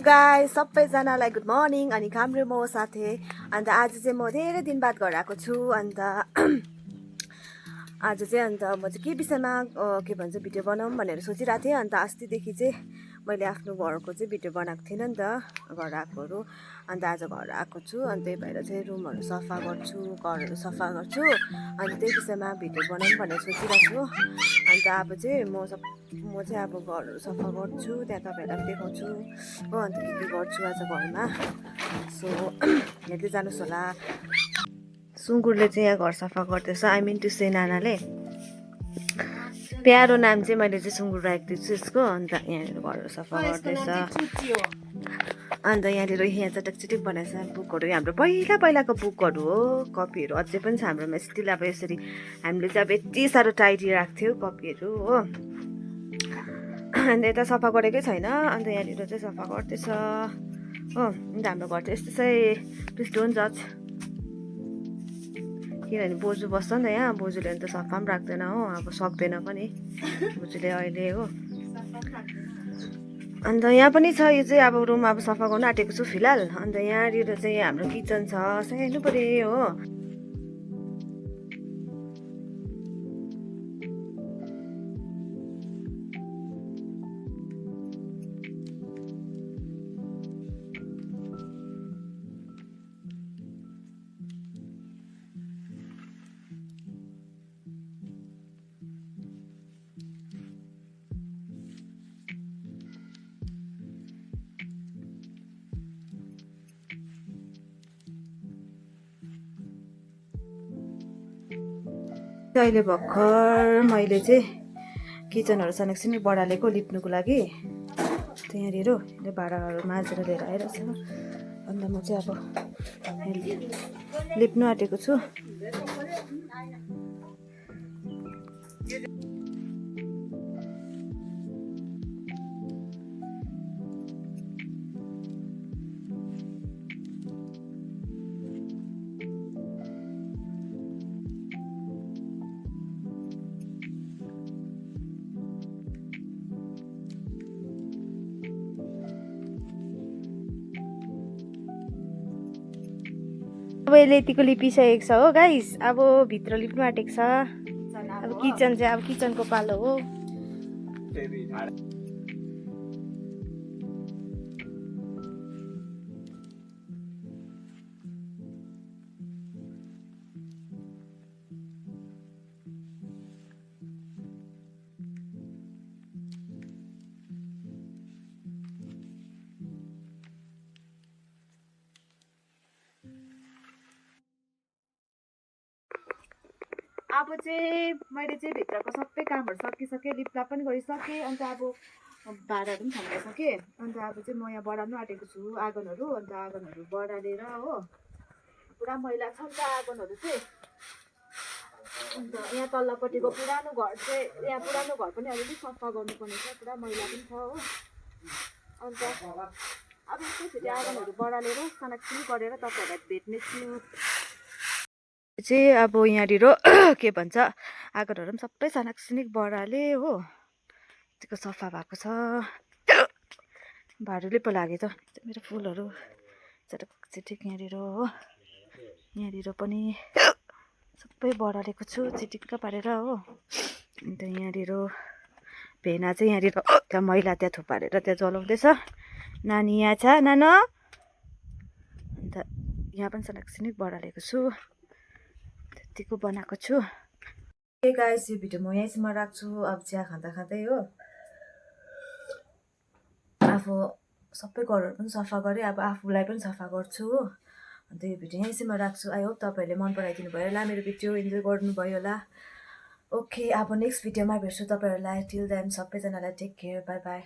guys सबैजनालाई good morning अनि हाम्रो म साथै अन्त आज चाहिँ म धेरै दिन बाद घर आएको छु अन्त आज चाहिँ म चाहिँ के विषयमा के भन्छ भिडियो बनाऊँ भनेर सोचिरहेको थिएँ अन्त अस्तिदेखि चाहिँ मैले आफ्नो घरको चाहिँ भिडियो बनाएको थिइनँ नि त घर आएकोहरू अन्त आज घर आएको छु अनि त्यही भएर चाहिँ रुमहरू सफा गर्छु घरहरू सफा गर्छु अनि त्यही विषयमा भिडियो बनाऊँ भनेर सोचिरहेको छु अन्त अब चाहिँ म चाहिँ अब घरहरू सफा गर्छु त्यहाँ तपाईँहरूलाई देखाउँछु हो अन्त के गर्छु आज घरमा सो हेर्दै जानुहोस् होला सुँगुरले चाहिँ यहाँ घर सफा गर्दैछ आई मिन टु से नानाले प्यारो नाम चाहिँ मैले चाहिँ सुँगुर राखेको छु यसको अन्त यहाँनिर घरहरू सफा गर्दैछ अन्त यहाँनिर यहाँ चटक बनाएछ बुकहरू हाम्रो पहिलाको बुकहरू हो कपीहरू अझै पनि छ हाम्रोमा स्टिल अब यसरी हामीले चाहिँ अब यति साह्रो टाइटी राख्थ्यौँ कपीहरू हो अन्त यता सफा गरेकै छैन अन्त यहाँनिर चाहिँ सफा गर्दैछ हो अन्त हाम्रो घर चाहिँ यस्तो चाहिँ प्लिज डोन्ट जज किनभने बोजू बस्छ नि त यहाँ बोजूले अन्त सफा पनि राख्दैन हो अब सक्दैन पनि बोजूले अहिले हो अन्त यहाँ पनि छ यो चाहिँ अब रुम अब सफा गर्नु आँटेको छु फिलहाल अन्त यहाँनिर चाहिँ हाम्रो किचन छ सानो पऱ्यो हो अहिले भर्खर मैले चाहिँ किचनहरू सानोसानो बढालेको लिप्नुको लागि त्यहाँनिर भाँडाहरू माझेर लिएर आइरहेको छ अन्त म चाहिँ अब लिप्नु आँटेको छु अब यसले यतिको लिपिसकेको छ हो गाइस अब भित्र लिप्नु आँटेको छ अब किचन चाहिँ अब किचनको पालो हो अब चाहिँ मैले चाहिँ भित्रको सबै कामहरू सकिसकेँ लिप्ला पनि गरिसकेँ अन्त अब भाँडाहरू पनि छानिसकेँ अन्त अब चाहिँ म यहाँ बढाउनु आँटेको छु आँगनहरू अन्त आँगनहरू बढालेर हो पुरा मैला छ नि त आँगनहरू चाहिँ अन्त यहाँ तल्लोपट्टिको पुरानो घर चाहिँ यहाँ पुरानो घर पनि अलिअलि सफा गर्नुपर्ने छ पुरा मैला पनि छ हो अन्त अब एकैचोटि आँगनहरू बढालेर सानाकसिनी गरेर तपाईँहरूलाई भेट्नेछु चाहिँ अब यहाँनिर के भन्छ आँगनहरू पनि सबै सानाकसिनिक बढाले हो त्यसको सफा भएको छ भाडुले पो लाग्यो त मेरो फुलहरू चिटिक यहाँनिर हो यहाँनिर पनि सबै बढालेको छु चिटिक्क पारेर हो अन्त यहाँनिर भेना चाहिँ यहाँनिर त्यहाँ मैला त्यहाँ थुपारेर त्यहाँ जलाउँदैछ नानी यहाँ छ नानो अन्त यहाँ पनि सानाकसिनिक बढालेको छु त्यतिको बनाएको छु ए गाइस यो भिडियो म यहीँसम्म राख्छु अब चिया खाँदा खाँदै हो आफू सबै घरहरू पनि सफा गरेँ अब आफूलाई पनि सफा गर्छु हो अन्त यो भिडियो यहीँसम्म राख्छु आई होप तपाईँहरूले मन पराइदिनु भयो होला मेरो भिडियो इन्जोय गर्नुभयो होला ओके अब नेक्स्ट भिडियोमा भेट्छु तपाईँहरूलाई टिल देन सबैजनालाई टेक केयर बाई बाई